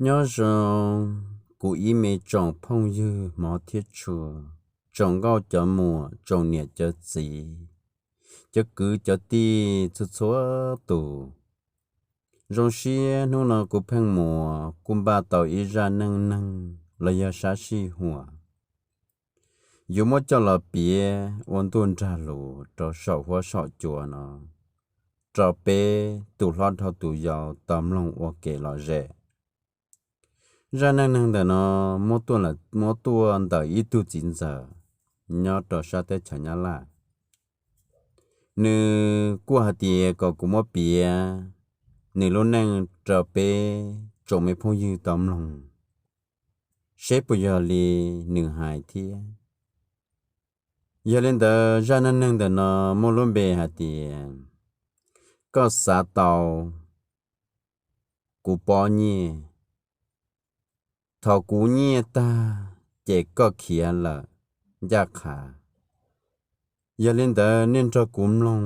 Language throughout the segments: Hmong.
Nyob zoo kuv ib me tsoom phooj ywg hmov thiab tshua, tsoom nkauj cov muam, tsoom niam cov txiv, cov kwv cov tij txhua txhua tus. Zoo siab hnub no kuv Pheej Muas kuj npaj tau ib zaj neej neeg los yog sab sij huam yuav muab coj los piav ua ntuj nrag lus rau saum huab saum cua no rau peb tus hlob dhau tus yau tau mloog ua kev lom zem. Zaj neej neeg ntawm no muab tuaj ntawm ib tug txiv ntxawm nyob rau sab teb chaws Nyab Laj. Nws kuj hais tias kom kuv muab piav nws lub neej rau peb tsoom me phooj ywg tau mloog seb puas yog li nws hais thiab. Yog li ntawd zaj neej neeg ntawm no muaj lub npe hais tias koj xav tau kuv pob nyiaj, thaum kuv nyiaj tag ces koj khiav lawm ncaj qha. Yog li ntawd nej nrog kuv mloog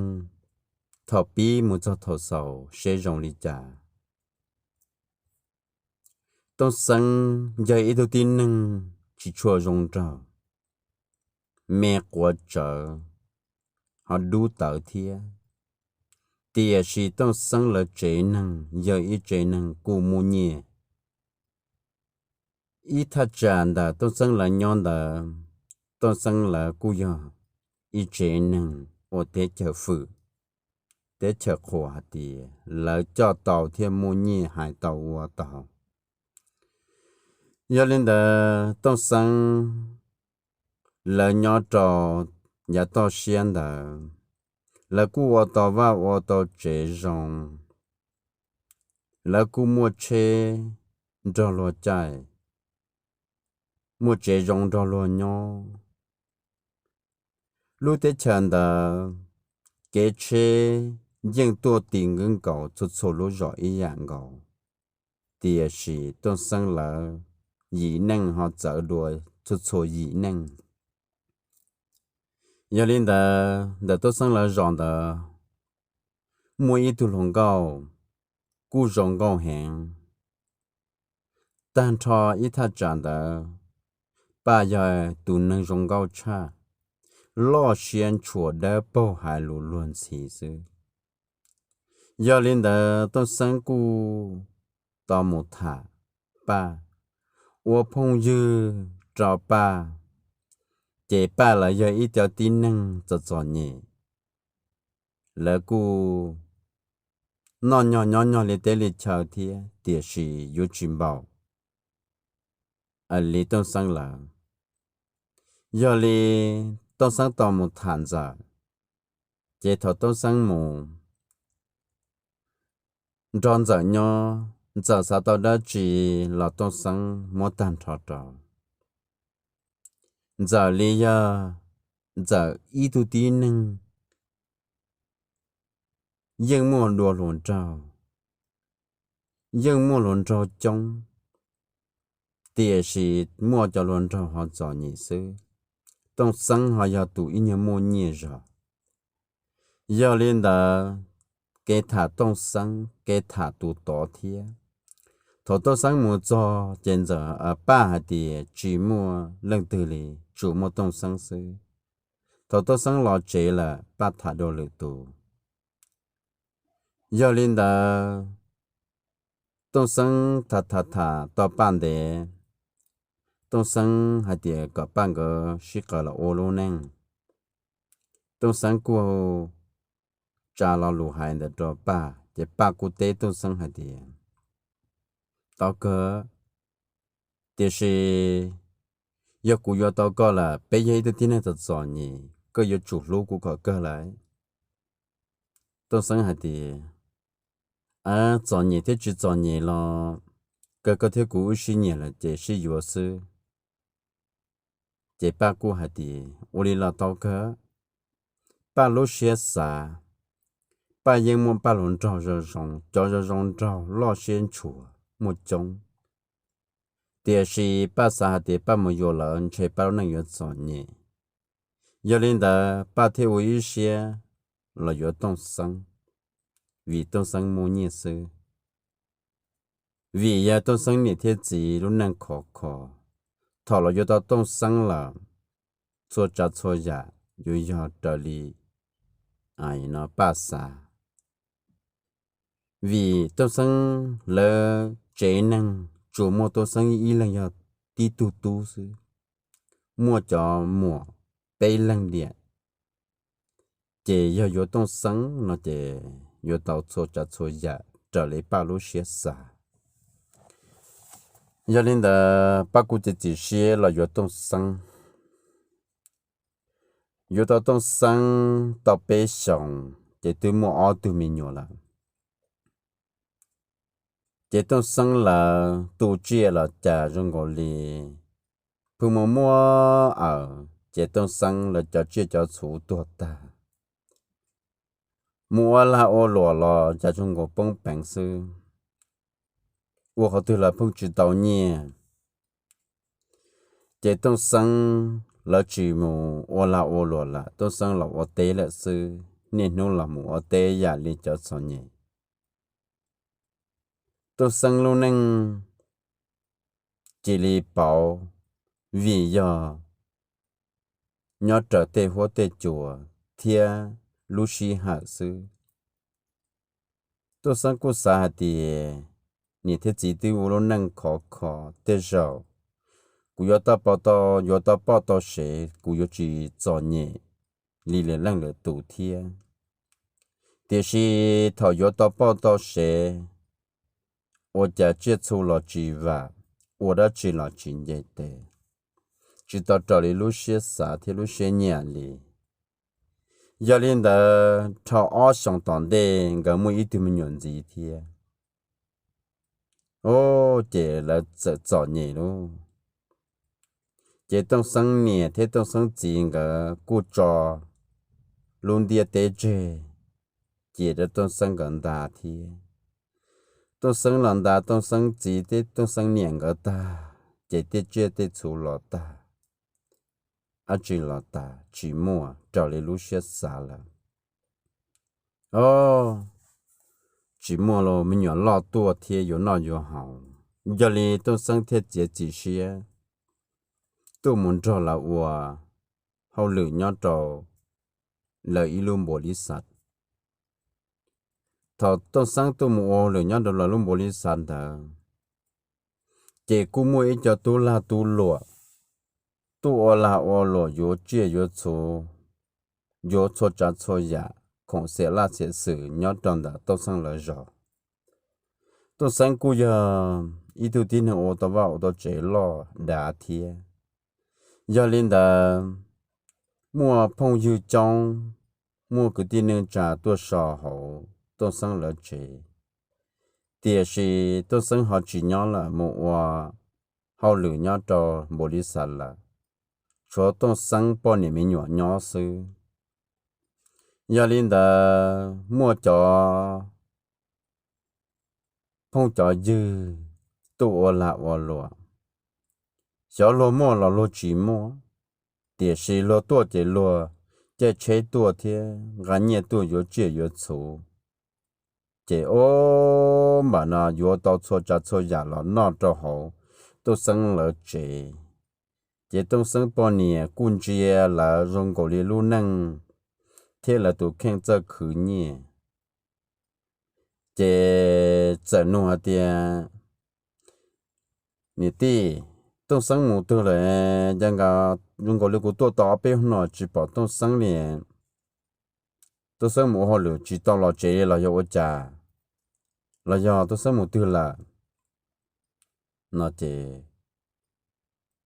thaum pib mus txog thaum xaus seb zoo li cas. Tooj Xeeb yog ib tug tib neeg tsis tshua zoo nraug, me quav tsawv, ho dub tawv thiab. Tiam sis Tooj Xeeb lawv tsev neeg yog ib tsev neeg kuj muaj nyiaj. Ib thaj tsam ntawm Tooj Xeeb lawv nyob ntawd, Tooj Xeeb lawv kuj yog ib tsev neeg ua teb chaws fwm, teb chaws qhuas hais tias lawv coj tau thiab muaj nyiaj hais tau ua tau. Yog li ntawd Tooj Xeeb lawv nyob rau yav toj siab ntawd, lawv kuj ua tau vaj ua tau tsev zoo, lawv kuj muaj tsheb nrog luag caij, muaj tsev zoo nrog luag nyob. Lub teb chaws ntawd kev tsheb yeej tuaj ti nkeeb nkaus txhua txhua lub zos ib yam nkaus, tiam sis Tooj Xeeb lawv yim neej ho txawv dua txhua txhua yim neej. Yog li ntawd ntawm Tooj Xeeb lawv zos ntawd muaj ib tug hluas nkauj kuj zoo nkauj heev. Tag nrho ib thaj tsam ntawd, Paj yog tus neeg zoo nkauj tshaj, loj siab ntshua dawb paug hais lus luag ntxhi xwb. Yog li ntawd Tooj Xeeb kuj tau mus tham Paj, ua phooj ywg rau Paj, ces Paj lawv yog ib cov tib neeg txom txom nyem, lawv kuj noj nyog nyob nyog li teb li chaw thiab tiam sis yuav tsis npaum li Tooj Xeeb lawv. Yog li Tooj Xeeb tau mus tham Ntxawm, ces thaum Tooj Xeeb mus nrog Ntxawm nyob, Ntxawm xav tau dab tsi los Tooj Xeeb muab tag nrho rau Ntxawm li yog Ntxawm ib tug tib neeg yeej muaj dua hluas nraug, yeej muaj hluas nraug coob, tiam sis muaj cov hluas nraug ho txom nyem xwb. Tooj Xeeb ho yog tus ib nyuag muaj nyiaj zog. Yog li ntawd, kev tham Tooj Xeeb kev tham tus tod thiab. Thaum Tooj Xeeb mus txog ces Ntxawm, Paj hais tias tsis muaj leej twg li, tsuas muaj Tooj Xeeb xwb. Thaum Tooj Xeeb los tsev lawm Paj tham dua lwm tus. Yog li ntawd, Tooj Xeeb tham tham tham tau Paj ntev, Tooj Xeeb hais tias kom Paj nkawd sib qawm los ua lub neej. Tooj Xeeb kuj tsa lo lus hais ntawd rau Paj, ces Paj kuj teb Tooj Xeeb hais tias, Tau kawg, tiam sis yog kuv yuav tau koj lawm, peb yog ib tug tib neeg txom txom nyem, koj yuav tsum hlub kuv kom kawg lawm. Tooj Xeeb hais tias, Txom nyem thiab tsis txom nyem los kawg, koj thiab kuv wb sib nyiam lawm ces sib yuav xwb. Ces Paj kuj hais tias, Ua li los tau kawg. Paj lub siab xav, Paj yeej muaj Paj hluas nraug zoo zoo, cov zoo zoo nraug loj siab ntshua muaj coob, tiam sis Paj xav hais tias Paj mus yuav lawv ntshe Paj lub neej yuav txom nyem. Yog li ntawd Paj thiaj ua ib siab los yuav Tooj Xeeb, vim Tooj Xeeb muaj nyiaj xwb. Vim yog Tooj Xeeb niam thiab txiv lub neej khov kho, thaum los yuav tau Tooj Xeeb lawm, txhua tsav txhua yam yuav yog raws li paj xav. Vim Tooj Xeeb lawv tsev neeg tsuas muaj Tooj Xeeb ib leeg yog tib tug tub xwb, muaj cov muam peb leeg diam. Ces yog yuav Tooj Xeeb no ces yuav tau txhua tsav txhua yam raws li paj lub siab xav. Yog li ntawd paj kuj txiav txim siab los yuav Tooj Xeeb. Yuav tau Tooj Xeeb tau peb xyoos ces twb muaj ob tug me nyuam lawm. Ces Tooj Xeeb lawv tu tsiaj los cas zoo nkaus li pheej muaj muaj awm, ces Tooj Xeeb lawv cov tsiaj cov txhu tuag tag. Mus ua lag ua luam los cas zoo nkaus poob peev xwb, ua qhov twg los pheej tsis tau nyiaj. Ces Tooj Xeeb lawv tsis mus ua lag ua luam lawm, Tooj Xeeb los ua teb lawm xwb, niaj hnub los mus ua teb yam li cov txom nyem. Tooj Xeeb lub neej cia li pauv vim yog nyob raws tej huab tej cua thiab lub sij hawm xwb. Tooj Xeeb kuj xav hais tias niam thiab txiv twb ua lub neej khov kho, tej zaum kuv yuav tau poj tau, yuav tau poj tau sev kuv yuav tsis txom nyem li lwm leej lwm tus thiab. Tiam sis thaum yuav tau poj tau sev, ua cas tsiaj txhu los tsis vam, ua dab tsi los tsis nce tes, tsis tau raws li lub siab xav thiab lub siab nyiam li. Yog li ntawd dhau ob xyoos tom ntej nkawd muaj ib tug me nyuam ntxiv thiab. Ub, ces lawv txawm txom nyem lauj. Ces Tooj Xeeb niam thiab Tooj Xeeb txiv nkawd kuj tso lub ntiaj teb tseg, cia rau Tooj Xeeb nkawd nta thiab. Tooj Xeeb los nta Tooj Xeeb txiv thiab Tooj Xeeb niam nkawd tag, ces tej tsiaj tej txhu los tag, dab tsi los tas tsis muaj raws li lub siab xav lawm. Ob, tsis muaj los me nyuam loj tuaj thiab yuav noj yuav haus. Yog li Tooj Xeeb thiaj txiav txim siab tuaj mus nrog lawv ua hauj lwm nyob rau lawv ib lub npaus li xav. Thaum Tooj Xeeb tuaj mus ua hauj lwm nyob rau lawv lub npaus li xav ntawd, ces kuj muaj ib co tub lag tub luam tuaj ua lag ua luam yuav tsiaj yuav txhu, yuav txhua tsav txhua yam khoom xiam laj xiam xwm nyob rau ntawm Tooj Xeeb lawv zos. Tooj Xeeb kuj yog ib tug tib neeg ua tau vaj ua tau tsev loj dav thiab. Yog li ntawd, muaj phooj ywg coob, muaj kwv tij neej tsa tuaj so hauv Tooj Xeeb lawv tsev. Tiam sis Tooj Xeeb ho tsis nyob lawm, mus ua hauj lwm nyob rau npaus li xav lawm, tshuav Tooj Xeeb poj niam me nyuam nyob xwb. Yog li ntawd, muaj cov phooj cov ywg tuaj ua lag ua luam, xyov luag muaj los luag tsis muaj, tiam sis luag tuaj ces luag caij tsheb tuaj thiab nqa nyiaj tuaj yuav tsiaj yuav txhu. Ces ub, npam no yuav tau txhua tsav txhua yam los noj rau hauv Tooj Xeeb lawv tsev. Ces Tooj Xeeb poj niam kuj ntsia lawv zoo nkaus li lub neej thiab lawv tus kheej txawj khwv nyiaj. Ces txawm nug hais tias, Niam tij, Tooj Xeeb mus twg lawm? Ua cas zoo nkaus li kuv tuaj tau ob peb hnub no tsis pom Tooj Xeeb li. Tooj Xeeb mus ua hauj lwm tsis tau los tsev li los yog ua cas? Los yog Tooj Xeeb mus twg lawm? No ces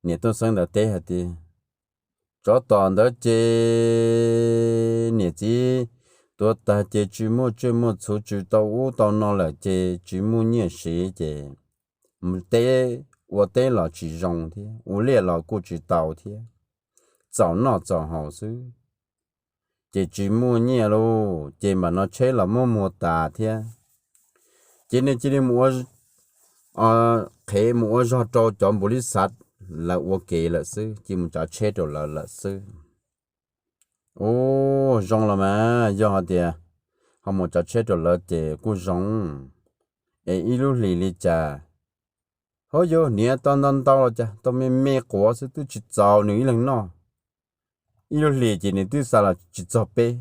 niam Tooj Xeeb ntawd teb hais tias, Tsov tom ntawd ces niam txiv tuag tag ces tsis muaj tsiaj muaj txhu, tsis tau ub tau no lawm ces tsis muaj nyiaj siv ces mus teb, ua teb los tsis zoo thiab, ua liaj los kuj tsis tau thiab, txaus noj txaus haus xwb, ces tsis muaj nyiaj lauj. Ces npam no tsheb los muab muag tas thiab, ces nws cia li mus ua, qhev mus ua zog rau cov npaus li xav lawv ua ke lawm xwb, cia li mus tsav tsheb rau lawv lawm xwb. Ub, zoo los mas, yog hais tias ho mus tsav tsheb rau lawv ces kuj zoo, es ib lub hlis li cas Hov yog niam tau ntau ntau los cas tau me me quav xwb twb tsis txaus nws ib leeg noj. Ib lub hlis ces nws twb xa los tsis txog peb.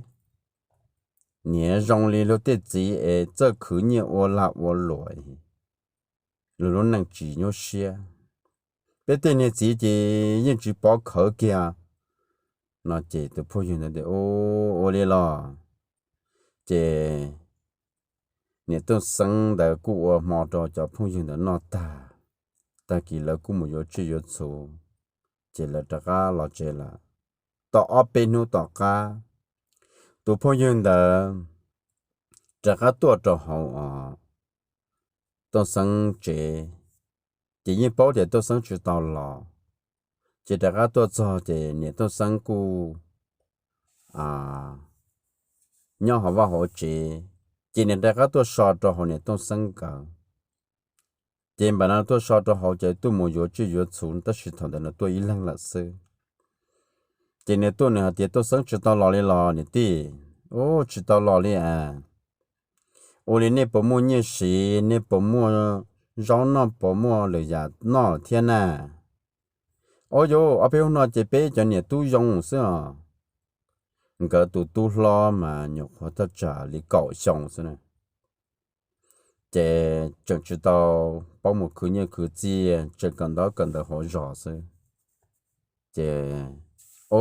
Niam zoo li luag tej txiv es txawj khwv nyiaj ua lag ua luam, luag lub neej tsis nyuaj siab. Peb tej niag txiv ces yeej tsis pov khawv kiag. No ces tus phooj ywg ntawd tias, Ua li los. Ces niam Tooj Xeeb ntawd kuj ua hmo rau cov phooj ywg ntawd noj tag, tag kis lawv kuj mus yuav tsiaj yuav txhu, ces lawv rov qab los tsev lawm. Tau ob peb hnub tom qab, tus phooj ywg ntawd rov qab tuaj rau hauv Tooj Xeeb tsev, ces yeej paub tias Tooj Xeeb tsis tau los, ces rov qab tuaj txog ces niam Tooj Xeeb kuj nyob hauv vaj hauv tsev, ces nws rov qab tuaj so rau hauv niam Tooj Xeeb nkawd. Ces npam no tuaj so rau hauv ces tuaj mus yuav tsiaj yuav txhu, tab sis thaum ntawd nws tuaj ib leeg lawm xwb. Ces nws tuaj nws hais tias, Tooj Xeeb tsis tau los li los niam tij? Ub, tsis tau los li as. Ua li nej puas muaj nyiaj siv, nej puas muaj zaub noj, puas muaj lwm yam noj thiab na? Ub, yuav ob peb hnub no ces peb cov niam tub zoo xwb os. Nkawd tus tub hlob mas nyuam qhuav thaj tsam li kaum xyoo xwb na, ces tseem tsis tau paub mus khwv nyiaj khwv txiaj, tseem kawm ntaub kawm ntawv hauv zos xwb. Ces, o,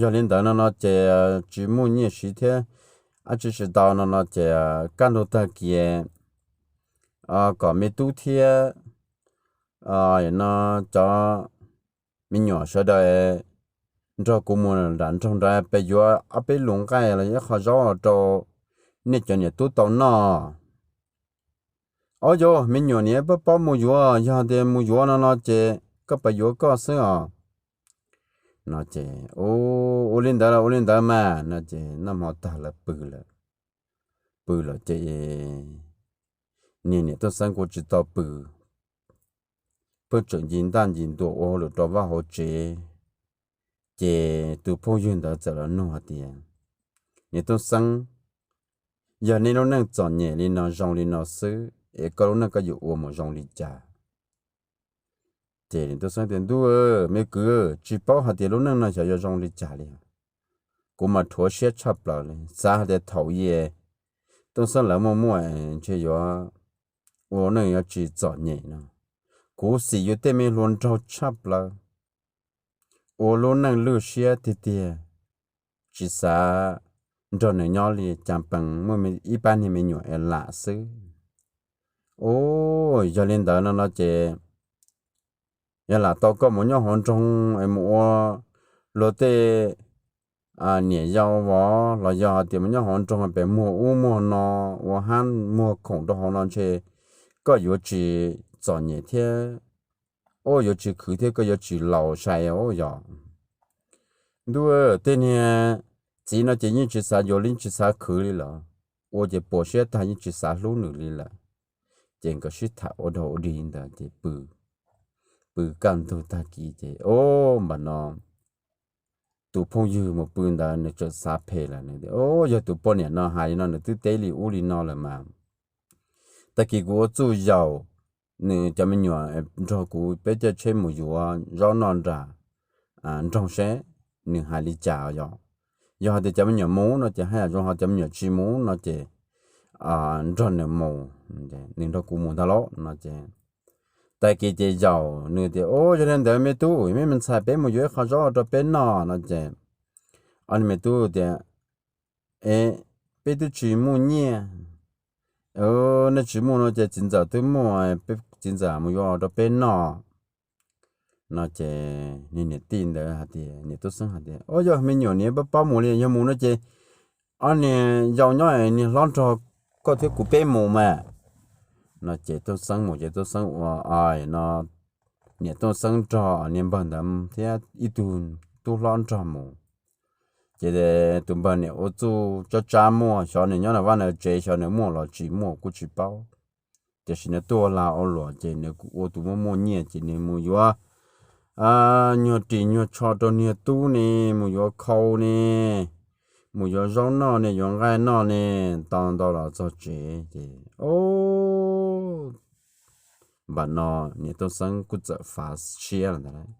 yog li ntawd no no ces tsis muaj nyiaj siv thiab, ab tsi tsis tau no no ces kaj ntug tag kis kom me tub thiab no cov me nyuam sawv daws nrog kuv mus nram nroog nrad pes yuav ob peb lus nqaij los yog ib qho zaub rau nej cov niam tub tau noj. Ob, yuav me nyuam niam pab paub mus yuav, yog tias mus yuav no no ces koj pab yuav koj xwb os. No ces, ua li ntawd los ua li ntawd mas, no ces noj hmo tag lawv pw lawm. Pw lawm ces niag niam Tooj Xeeb kuj tsis tau pw, pheej tseem ncig ntaj ncig ntuas ua hauj lwm rau vaj hauv tsev. Ces tus phooj ywg ntawd txawm los nug hais tias, Niam Tooj Xeeb, yog nej lub neej txom nyem li no zoo li no xwb es koj lub neej koj yuav ua mus zoo li cas? Ces niam Tooj Xeeb tias, Ntuj, me kwv, tsis paub hais tias lub neej no xyov yuav zoo li cas li. Kuv mas rhuav siab tshaj plaws li, xav hais tias thaum yas Tooj Xeeb lawv muaj muaj ntshe yuav ua neej yuav tsis txom nyem no. Kuv xim yuav tej me hluas nraug tshaj plaws, ua lub neej lwj siab tiag tiag, tsis xav nrog nws nyob li, cas pees muaj ib pab niag me nyuam es lam xwb. Ub, yog li ntawd no no ces yog lam tau koj mus nyob hauv nroog es mus ua luag tej niam yau vov los yog hais tias mus nyob hauv nroog pes muag ub muag no, ua hab muag khoom rau hauv no ntshe koj yuav tsis txom nyem thiab, ub, yuav tsis khwv thiab, koj yuav tsis laus sai ub yog. Ntuj, tej niag txiv no ces yeej tsis xav yuav li, tsis xav khwv li lawm, ua ces puas siab tag yeej tsis xav hlub nws li lawm. Ces nkawd sib tham ua dog ua dig ntawd ces pw, pw kaj ntug tag kis ces, o, npam no tus phooj ywg mus pw ntawd nws txawm xav phem lawm, nws tias, O, yog tus poj niam no hais li no nws twb teb li ub li no lawm mas, tag kis kuv ua txuj yaum nws cov me nyuam nrog kuv peb caij tsheb mus yuav zaub noj nram nroog seb nws hais li cas yog. Yog hais tias cov me nyuam mus no ces haj yam zoo, ho cov me nyuam tsis mus no ces nrog nws mus, nws nrog kuv mus ntag lauj no ces. Tag kis ces yaum nws tias, O, yog li ntawd me tub, me ntxhais, peb mus yuav ib qho zaub rau peb noj no ces ob niag me tub tias, E, peb twb tsis muaj nyiaj. Nej tsis muaj no ces txiv ntxawm twb muaj, txiv ntxawm mus yuav rau peb noj no ces niag niam tij ntawd hais tias, niam tub xeeb hais tias, O, yog me nyuam niam pab paub mus li, yog mus no ces ob niag yau nyob niag hlob nrog koj thiab kuv peb mus mas no ces tub xeeb mus ces tub xeeb ua no, niam tub xeeb nrog niag npawg ntawd thiab ib tug tub hlob nrog mus. Ces tus npawg niam ua txuj tsob tsab muaj, xyov nws nyob nram vaj nws tsev, xyov nws muaj los tsis muaj kuj tsis paub. Tiam sis nws tuaj ua lag ua luam ces nws kuj ua tus muaj muaj nyiaj ces nws mus yuav nyuag ris nyuag tsho rau niag tub ne, mus yuav khau ne, mus yuav zaub noj ne, yuav nqaij noj ne, tau ntau los txog tsev ces, o, Npam no niam Tooj Xeeb kuj txawm fav siab lawm ntag lauj.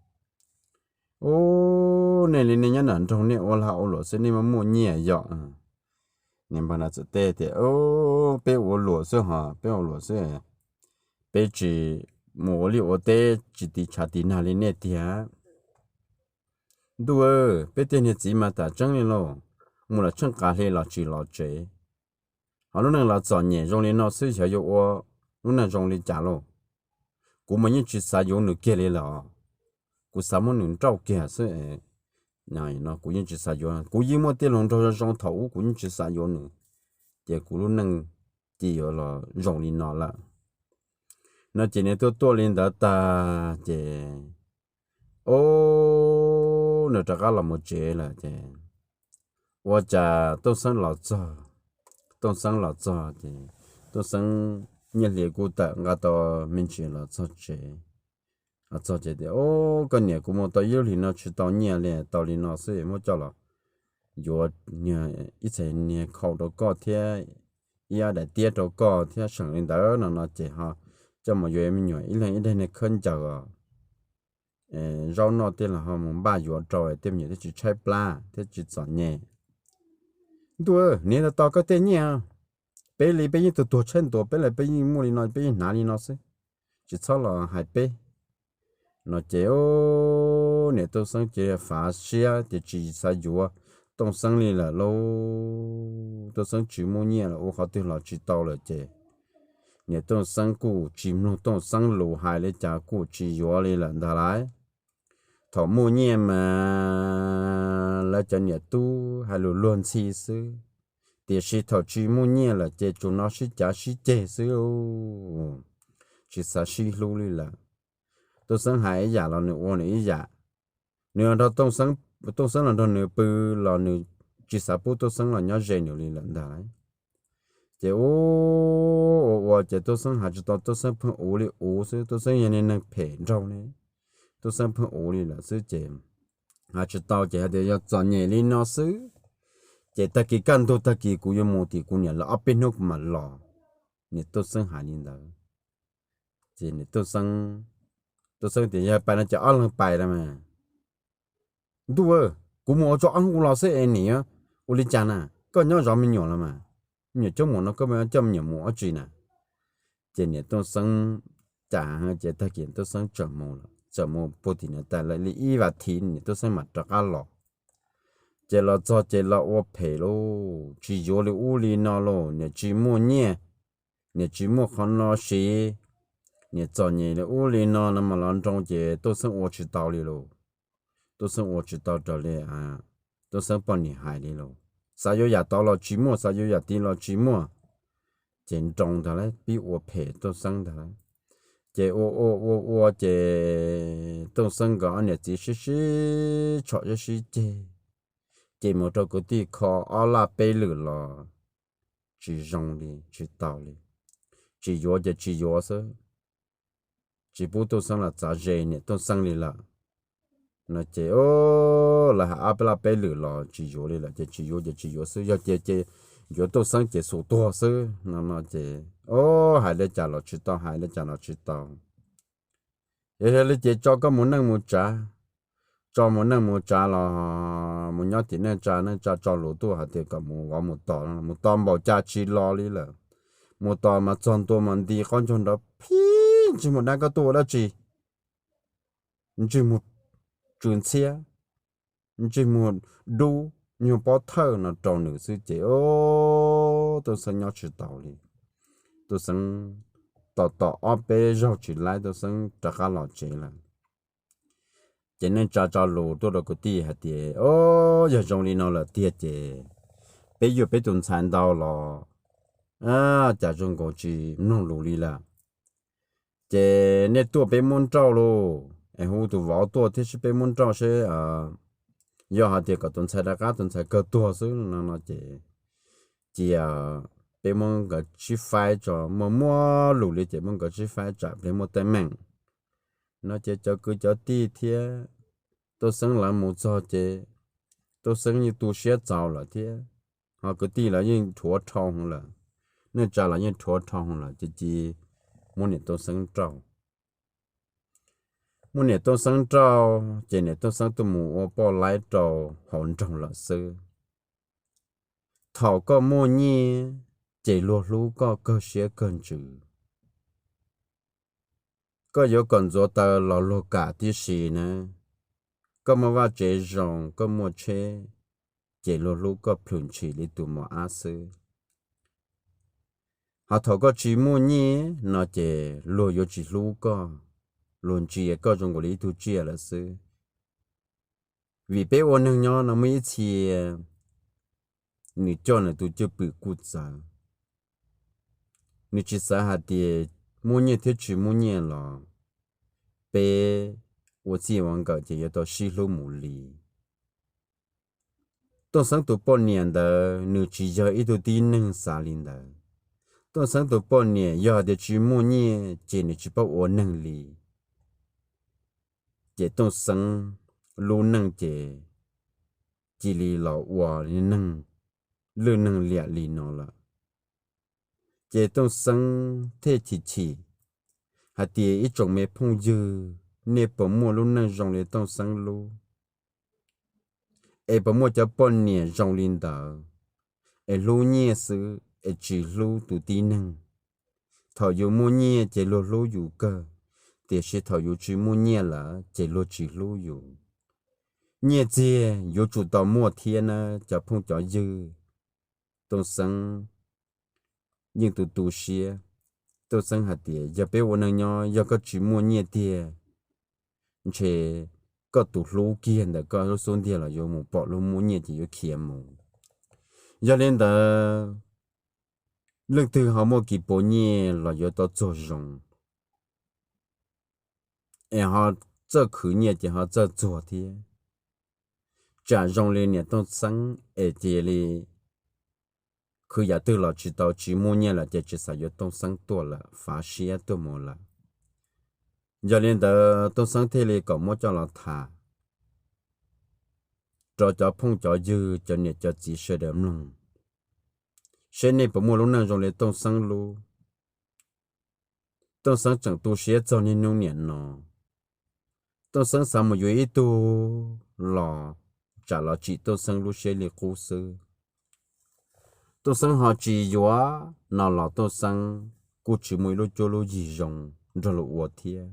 Ub, nej li nej nyob nram nroog nej ua lag ua luam xwb nej muaj muaj nyiaj yom? Niam npawg no txawm teb tias, Peb ua luam xwb hos, peb ua luam xwb, peb tsis mus ua liaj ua teb tsis tiv tshav tiv nag li nej tiag. Ntuj, peb tej niag txiv mas tam tseeb li lauj, mus los tsheej qav hli los tsis los tsev, ho lub neej los txom nyem zoo li no xwb xyov yuav ua lub neej zoo li cas lauj. Kuv mas yeej tsis xav yuav nws kiag li lawm, kuv xav muab nws nrauj kiag xwb. Kuv yeej tsis xav yuav, kuv yeej muaj tij laug nraug zoo zoo thaum ub kuv yeej tsis xav yuav nws, ces kuv lub neej cia yuav los zoo li no lawm. No ces nws tuaj tuaj li ntawd tag ces, ub, nws rov qab los mus tsev lawm ces ua cas Tooj Xeeb los txog, Tooj Xeeb los txog ces Tooj Xeeb, Nyiaj Hli kuj tawm nqa tau me ntsis los txog tsev. Los txog tsev tias, Ub, koj niam, kuv mus tau ib lub hlis no tsis tau nyiaj li, tau li no xwb muab coj los yuav ib txhais niag khau rau koj thiab ib ob daim tiab rau koj thiab, seem li ntawd no no ces ho coj mus yuav me nyuam ib leeg ib daim niag khawb ncaws os, zaub noj tej los ho mus npaj yuav rau tej me nyuam thiaj tsis tshaib plab thiab tsis txom nyem. Ntuj, niam, tau tau koj tej nyiaj, peb li peb yeej tuag tuag tshaib ntua, peb li peb yeej muaj li no peb yeej hnav li no xwb, tsis txhob los hais peb. No ces niam Tooj Xeeb ces fav siab ces tsis xav yuav Tooj Xeeb li lawm lauj. Tooj Xeeb tsis muaj nyiaj los ua qhov twg los tsis tau lawm ces niam Tooj Xeeb kuj tsis mloog Tooj Xeeb lus, hais li cas kuj tsis yuav li lawm ntag lauj. Thaum muaj nyiaj mas lawv cov niam tub hais lus luag ntxhi xwb, tiam sis thaum tsis muaj nyiaj lawm ces tsuas hnov sib cav sib ceg xwb, tsis xav sib hlub li lawm. Tooj Xeeb hais ib yam los nws ua nws ib yam, nws nrog Tooj Xeeb, Tooj Xeeb los nrog nws pw los nws tsis xav pub Tooj Xeeb los nyob ze nws li lawm ntag lauj. Ces ua ua ces Tooj Xeeb hais tsis tau, Tooj Xeeb pheej uv li uv xwb, Tooj Xeeb yog niag neeg phem nraug ne, Tooj Xeeb pheej uv li lawm xwb ces hais tsis tau ces hais tias yog txom nyem li no xwb, ces tag kis kaj ntug tag kis kuv yuav mus tim kuv niam lawv ob peb hnub kuv mam los. Niam Tooj Xeeb hais li ntawd ces niam Tooj Xeeb, Tooj Xeeb tias yog pais no ces ob leeg pais los mas. Ntuj, kuv mus ua tso ob hnub kuv los xwb es niam ua li cas na, koj nyob zov me nyuam los mas, me nyuam coob muam no koj coj me nyuam mus ua tsi na? Ces niam Tooj Xeeb cas ces tag kis Tooj Xeeb txawm mus, txawm mus puag tim niam tais lawv li ib vas thiv niam Tooj Xeeb mam rov qab los. Ces los txog ces los ua phem lauj, tsis yuav li ub li no lauj, niam tsis muaj nyiaj, niam tsis muaj qhov no siv, niam txom nyem li ub li no no mas los nroo ces Tooj Xeeb ua tsis tau li lauj. Tooj Xeeb ua tsis tau raws li Tooj Xeeb poj niam hais li lauj. Xav yuav yam tod los tsis muaj, xav yuav yam tid los tsis muaj, ces nroo ntag lauj, pib ua phem Tooj Xeeb ntag lauj. Ces ua ua ua ua ces Tooj Xeeb nkawd ob niam txiv sib sib tshom sib sib ceg, ces mus rau kwv tij kho ob laj peb lwm los tsis zoo li, tsis tau li. Tsis yuav ces tsis yuav xwb, tsis pub Tooj Xeeb los txav ze niam Tooj Xeeb li lawm. No ces lawv hais ob laj peb lwm los tsis yuav li lawm ces tsis yuav ces tsis yuav xwb, yog ces ces yuav Tooj Xeeb ces xus tuag xwb no no ces, o, hais li cas los tsis tau, hais li cas los tsis tau. Yog li ces tso koj mus neej mus tsav, tso mus neej mus tsav los mus nyob tim neej tsa, neej tsa tso lus tuaj hais tias kom mus vov mus tos, mus tos npaum cas tsis los li lawm. Mus tos mas txog ntua mas nti qaub ncaug nrov phib, ntsej muag dab, koj tuaj ua dab tsi? Ntsej muag tsw ntxhiab, ntsej muag dub nyuag pob thawj no rau nws xwb ces, o, Tooj Xeeb nyob tsis tau li. Tooj Xeeb tos tos ob peb zaug tsis laib, Tooj Xeeb rov qab los tsev lawm. Ces neej tsa tso lus tuaj rau kwv tij hais tias, o, yog zoo li no lawm tiag ces peb yuav peb tus ntxhais ntau los cas zoo nkaus tsis mloog lus li lawm. Ces nej tuaj peb muab nrauj lauj, es hu tus vauv tuaj thiab seb peb muab nrauj seb yog hais tias kom tus ntxhais rov qab, tus ntxhais kawg tuag xwb no no ces cia peb muab nkawd sib faib tso, muaj muaj lus li ces muab nkawd sib faib tsam peb muaj teeb meem. No ces cov kwv cov tij thiab Tooj Xeeb lawv mus txog ces Tooj Xeeb yeej tu siab txaus lawm thiab, ho kwv tij lawv yeej rhuav dhau hwv lawm, neej tsa los yeej rhuav dhau hwv lawm ces cia muab niam Tooj Xeeb nrauj. Muab niam Tooj Xeeb nrauj ces niam Tooj Xeeb tuaj mus ua poj laib rau hauv nroog lawm xwb. Thaum koj muaj nyiaj ces luag hlub koj kawg siab kawg ntsws. Koj yuav kom ntxuav taw los luag kam tib si na. Koj muaj vaj tsev zoo, koj muaj tsheb, ces luag hlub koj plhws ntshis li tus mos ab xwb. Ho thaum koj tsis muaj nyiaj no ces luag yuav tsis hlub koj, luag ntsia koj zoo nkaus li ib tug tsiaj lawm xwb. Vim peb ua neeg nyob no muaj ib txhia nws coj nws tus cwj pwm kuj txawv. Nws tsis xav hais tias muaj nyiaj thiab tsis muaj nyiaj los peb ua txij ua nkawm ces yuav tau sib hlub mus li. Tooj Xeeb tus poj niam ntawd nws tsis yog ib tug tib neeg xav li ntawd. Tooj Xeeb tus poj niam yog hais tias tsis muaj nyiaj ces nws tsis paub ua neeg li. Ces Tooj Xeeb lub neej ces cia li los ua neeg lwj neeg liam li no lawm. Ces Tooj Xeeb thiaj chim chim hais tias ib tsoom me phooj ywg, nej puas muaj lub neej zoo li Tooj Xeeb lub? Es puas muaj cov poj niam zoo li ntawd, es hlub nyiaj xwb es tsis hlub tus tib neeg? Thaum yus muaj nyiaj ces luag hlub yus kawg, tiam sis thaum yus tsis muaj nyiaj lawm ces luag tsis hlub yus. Nyiaj txiag yuav tsum tau muaj thiab na cov phooj cov ywg. Tooj Xeeb yeej tu tu siab. Tooj Xeeb hais tias yog peb ua neeg nyob yog koj tsis muaj nyiaj tiag, ntshe koj tus hlub kiag ntawm koj lub xub ntiag los yuav mus pom lub muaj nyiaj ces yuav khiav mus. Yog li ntawd, leej twg ho muaj kis puas nyiaj los yuav tau txuag zoo, es ho txawj khwv nyiaj ces ho txawj txuag thiab. Tsam zoo li niam Tooj Xeeb es cia li khwv yam twg los tsis tau, tsis muaj nyiaj lawm ces tsis xav yuav Tooj Xeeb tuaj lawm, fav siab tuaj mus lawm. Yog li ntawd Tooj Xeeb thiaj li kom muab coj los tham rau cov phooj cov ywg, cov niam cov txiv sawv daws mloog, seb nej puas muaj lub neej zoo li Tooj Xeeb lub. Tooj Xeeb tseem tu siab txog niaj hnub niam no. Tooj Xeeb xav mus yuav ib tug los tsam los tsim Tooj Xeeb lub siab li qub xwb. Tooj Xeeb ho tsis yuav no los Tooj Xeeb kuj tsis muaj ib lub cuab lub yig zoo nrog luag ua thiab.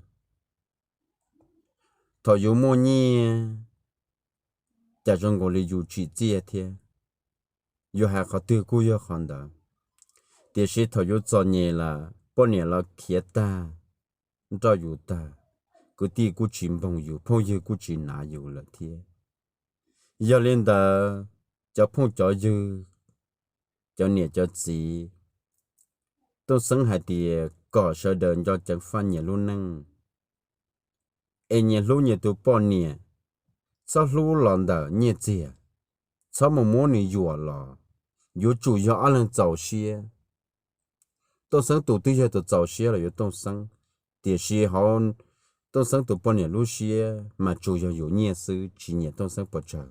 Thaum yus muaj nyiaj, cas zoo nkaus li yus tsim txiaj thiab, yus hais qhov twg kuj yog qhov ntawd. Tiam sis thaum yus txom nyem lawm, poj niam los khiav tag, nrauj yus tag, kwv tij kuj tsis npoog yus, phooj ywg kuj tsis nav yus lawm thiab. Yog li ntawd, cov phooj cov ywg, cov niam cov txiv, Tooj Xeeb hais tias kom sawv daws nco ceev faj nyias lub neej, es nyias hlub nyias tus poj niam, txhob hlub los ntawm nyiaj txiag, txhob mus muab nws yuam los, yuav tsum yog ob leeg txaus siab. Tooj Xeeb tus twb yog tus txaus siab los yuav Tooj Xeeb, tiam sis hauv Tooj Xeeb tus poj niam lub siab mas tsuas yog yuav nyiaj xwb, tsis nyiam Tooj Xeeb pes tsawg.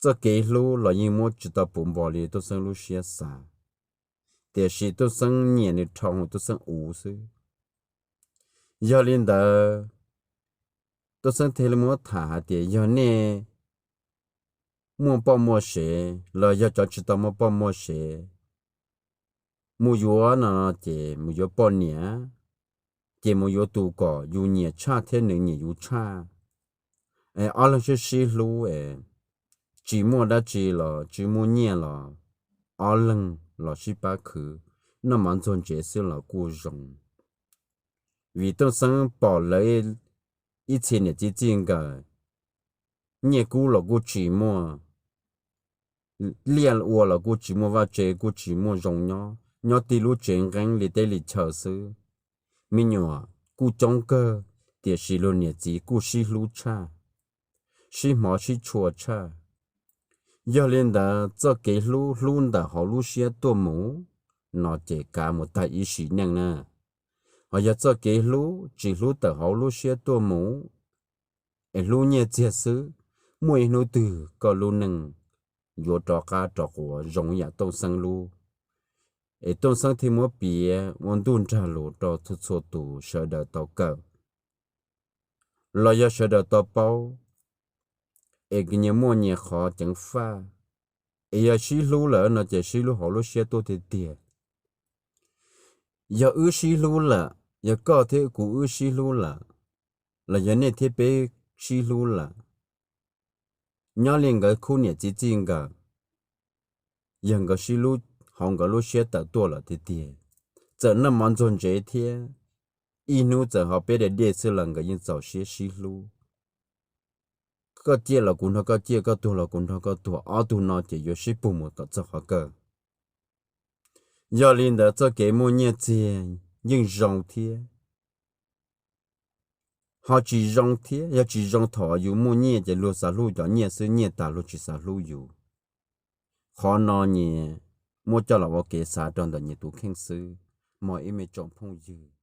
Txoj kev hlub los yeej muab tsis tau puv npo li Tooj Xeeb lub siab xav, tiam sis Tooj Xeeb nyiam nws dhau hwv Tooj Xeeb uv xwb. Yog li ntawd, Tooj Xeeb thiaj li muab tham hais tias yog nej muaj poj muaj sev los yog cov tsis tau muaj poj muaj sev, mus yuav no ces mus yuav poj niam, ces mus yuav tus kom yus nyiam tshaj thiab nws nyiam yus tshaj. Ob leeg sib sib hlub es tsis muaj dab tsi los tsis muaj nyiaj los ob leeg los sib pab khwv, noj mov ntxuag ntsev xwb los kuj zoo. Vim Tooj Xeeb pom lawv ib txhia niam txiv txij nkawm, nyiaj kub los kuj tsis muaj, liaj ua los kuj tsis muaj, vaj tse kuj tsis muaj zoo nyob, nyob tib lub tsev nqeeb li teb li chaw xwb. Me nyuam kuj coob kawg, tiam sis luag niam txiv kuj sib hlub tshaj, sib hmov sib tshua tshaj. Yog li ntawd txoj kev hlub hlub ntawm hauv lub siab tuaj mus no ces kav mus tag ib sim neej na. Ho yog txoj kev hlub tsis hlub tawm hauv lub siab tuaj mus, es hlub nyiaj txiag xwb, muaj ib hnub twg koj lub neej yuav rov qab rov quav zoo yam Tooj Xeeb lub. Es Tooj Xeeb thiaj muab piav ua ntuj nrag lus rau txhua txhua tus sawv daws tau kawm. los yog sawv daws tau paub, es nyias muaj nyias qhov ceev faj, es yog sib hlub lawm no ces sib hlub hauv lub siab tuaj tiag tiag. Yog wb sib hlub lawm, yog koj thiab kuv wb sib hlub lawm, los yog nej thiab peb sib hlub lawm, nyob li nkawd khub niam txiv txij nkawm, yog nkawd sib hlub hauv nkawd lub siab tawm tuaj lawm tiag tiag, txawm noj mov ntxuag ntsev thiab, ib hnub txawm ho peb daim dej xwb los nkawd yeej txaus siab sib hlub. Koj ciaj los kuv nrog koj ciaj, koj tuag los kuv nrog koj tuag, ob tug no ces yuav sib puag mus kom txog qhov kawg. Yog li ntawd txoj kev muaj nyiaj txiag yeej zoo thiab, ho tsis zoo thiab. Yog tsis zoo thaum yus muaj nyiaj ces luag xav hlub cov nyiaj xwb, nyiaj tas luag tsis xav hlub yus. Qhov no nyias muab coj los ua kev xav rau ntawm nyias tus kheej xwb, mog ib me tsoom phooj ywg.